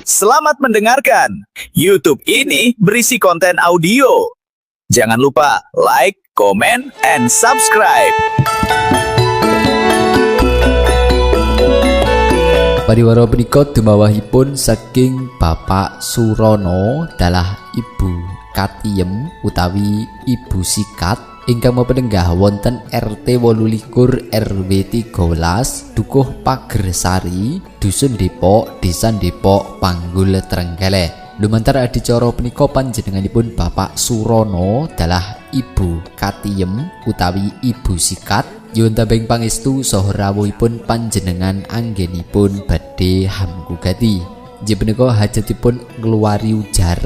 Selamat mendengarkan. YouTube ini berisi konten audio. Jangan lupa like, comment, and subscribe. Pariwara punika dumawahipun saking Bapak Surono dalah Ibu Katiyem utawi Ibu Sikat ingkang mapenenggah wonten RT 28 RW 13 Dukuh Pagersari, Dusun Depok, Desa Depok, Panggul, Trenggalek. Lumantar adicara punika panjenenganipun Bapak Surono dalah Ibu Katiyem utawi Ibu Sikat nyuwun tambahing pangestu saha rawuhipun panjenengan anggenipun badhe hamkugati. Inggih punika hajatipun ngluwari ujar.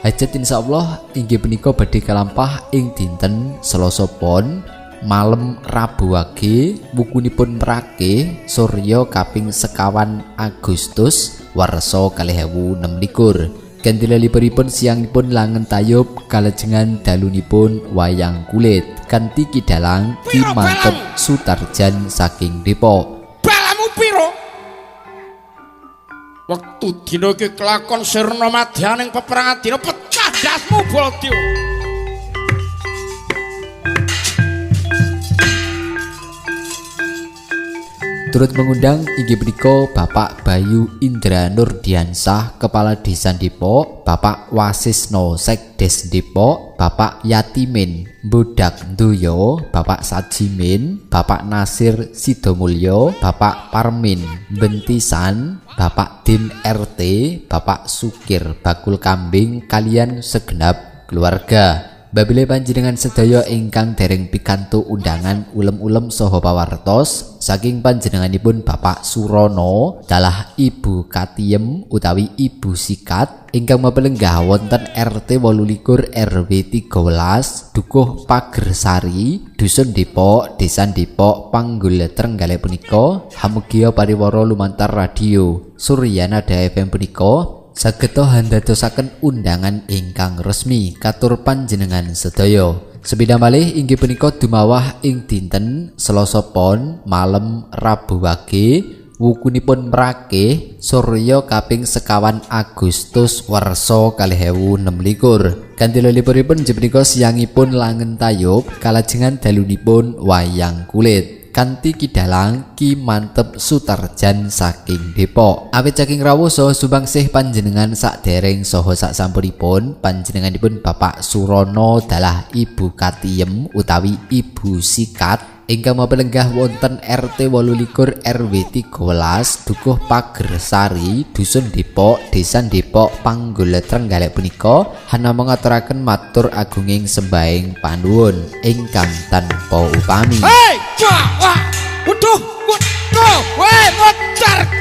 Hajat insyaallah inggih punika badhe kalampah ing dinten Selasa Pon malem Rabu Wage wukunipun Mrake surya kaping 21 Agustus warsa 2026. Kanthi lelipuripun siangipun langen tayub kalajengan dalunipun wayang kulit kanthi kidalang Ki Manteb Sutarjan saking Depok. Balamu piro? Wektu dina iki kelakon sirna madyaning peperangan dina pecah ndasmu Baladewa. Turut mengundang inggih punika Bapak Bayu Indra Nurdiansah Kepala Desa Depok, Bapak Wasisno Sekdes Depok, Bapak Yatimin Budak Nduyo, Bapak Sajimin, Bapak Nasir Sidomulyo, Bapak Parmin Bentisan, Bapak Din RT, Bapak Sukir Bakul Kambing kalian segenap keluarga. Babile panjenengan sedaya ingkang dereng pikantuk undangan ulem-ulem saha pawartos saking panjenenganipun Bapak Surono dalah Ibu Katiyem utawi Ibu Sikat ingkang mapelenggah wonten RT 28 RW 13 Dukuh Pagersari, Dusun Depok, Desa Depok, Panggul, Trenggalek punika hamugia pariwara lumantar radio Suryanada FM punika sageta handadosaken undangan ingkang resmi katur panjenengan sedaya. Sepindah malih inggih punika dumawah ing dinten Selasa Pon malem Rabu Wage wukunipun Mrake surya kaping 21 Agustus warsa 2026. Kanthi lelipuripun inggih punika siangipun langen tayub kalajengan dalunipun wayang kulit kanthi kidalang Ki Manteb Sutarjan saking Depok. Awit saking rawuh saha sumbangsih panjenengan sakdereng saha saksampunipun panjenenganipun Bapak Surono dalah Ibu Katiyem utawi Ibu Sikat ingkang mapelenggah wonten RT 28 RW 13 Dukuh Pagersari, Dusun Depok, Desa Depok, Panggul, Trenggalek punika hanamung ngaturaken matur agunging sembahing panuwun ingkang tanpa upami. Hei, wah, waduh, waduh, weh, mocar.